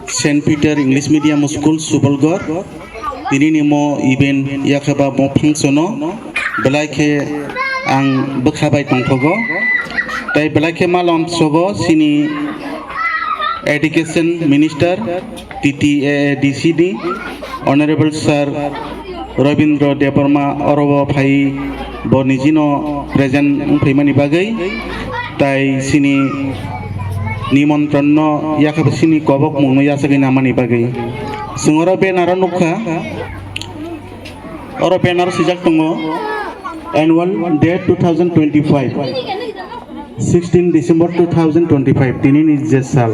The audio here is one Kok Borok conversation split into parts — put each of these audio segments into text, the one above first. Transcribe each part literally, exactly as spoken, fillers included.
Saint Peter English Medium School, Subolgor. Tini ni mo event yakhe ba mo function o belai khe ang bwkha bai tongthogo. Tai belai khe malom sogo sini Education Minister, T T A A D C ni Honorable Sir Rabindra Debbarma oro o phai bo nijino present wngphaimani bagwi, tai sini nimontron no yakhe sini kobok mung no yachagwi namani bagwi. Chwng oro banner o nukha, oro banner swijak tongo, Annual Day two thousand twenty-five, sixteen December two thousand twenty-five, tini ni je sal.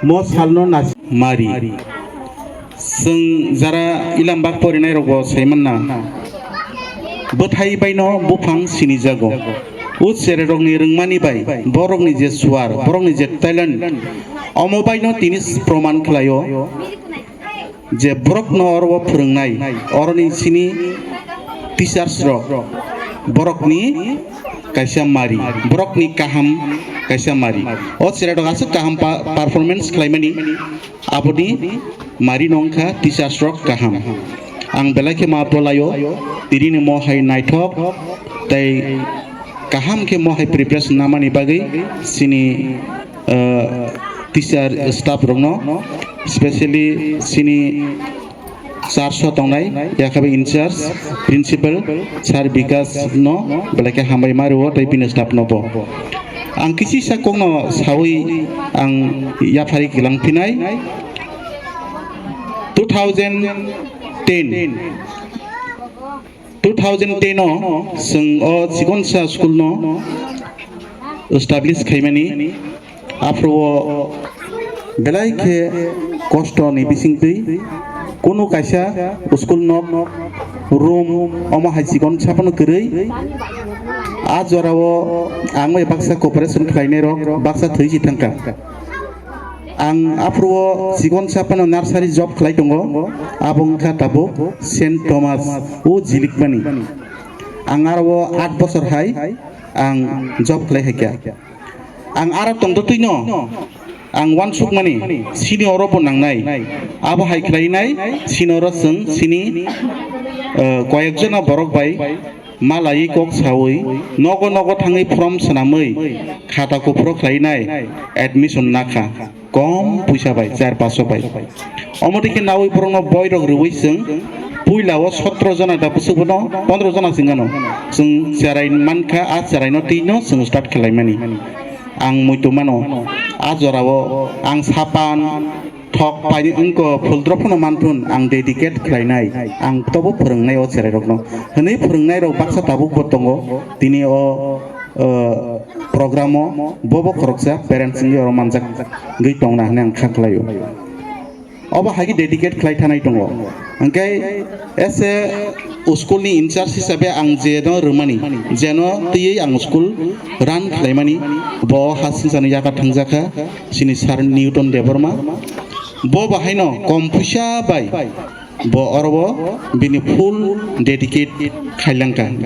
Mo salno nas mari. Chwng jara ilam bak porinai rokbo saimanna. Bwthai baino buphang sinijago. O chererokni rwngmani bai, borokni je suar, borokni je talent, omo baino tini proman khlaio. Je borokno oro o phwrwngnai, oroni sini teachers rok borokni kaisa mari, borokni kaham kaisa mari. O cherai rok aswk kaham pa-, performance khlaimani, aboni mari no wngkha teachers rok kaham. Ang belai khe ma bolaio, tini ni mo hai naithok tei kaham khe mo hai preparation namani bagwi sini, uh, teacher staff rokno, specially sini church o tongnai yakhabai in charge principal sir Bikas no belai khe hambai ma rwo tei bini staff no bo. Ang kisi sa kokno sawi ang yaphari kilang phinai two thousand ten. Two thousand ten o chwng o Chikonsa school no establish khaimani, aphuru o belai khe kosto ni bisingtwi kunu kaisa school nok room omo hai chikon saphano kwrwi. A jora o ang bai baksa cooperation khlainai rok baksa thwi si thangkha. Ang aphuru o chikon saphano nursery job khlai tongo, abo wngkha tabuk Saint Thomas o Jilikmani. Ang aro o aat bosor hai ang job khlai hai kha. Ang aro tongtwtwino ang uansukmani sini oro bo nangnai, abo hai khlainai sini oro chwng sini, eh, koyekjona borok bai malaiwi kok sawi nogo nogo thangwi form swnamwi khata kuphuro khlainai admission nakha kom puisa bai char paso bai. Omo dikhe nawi borokno boirok rwwi chwng puila o sotro jona da bwswk bono pondro jona chwng gano chwng cherai mankha, a cheraino twino chwng start khlaimani. Ang muitu mano a jorao ang sapan thok pai wngkho phul drop phano manthun ang dedicate khlainai, ang tobo phwrwngnai o cherai rokno hwnwi phwrwngnai rok baksa tabuk bo tongo. Tini o, o program o bobo khoroksa parents wngwi oro manjak wngwi tongna hwnwi ang kha khlaio. Obo hai khe dedicate khlai thanai tongo. Hwnkhe as a school ni in charge hisabe ang jeno rwmani, jeno twiwi ang school run khlaimani, bo ha singchano yaka thangjakha sini sir Newton Debbarma. Bo bahaino kom puisa bai bo oro o bini full dedicate khailangkha.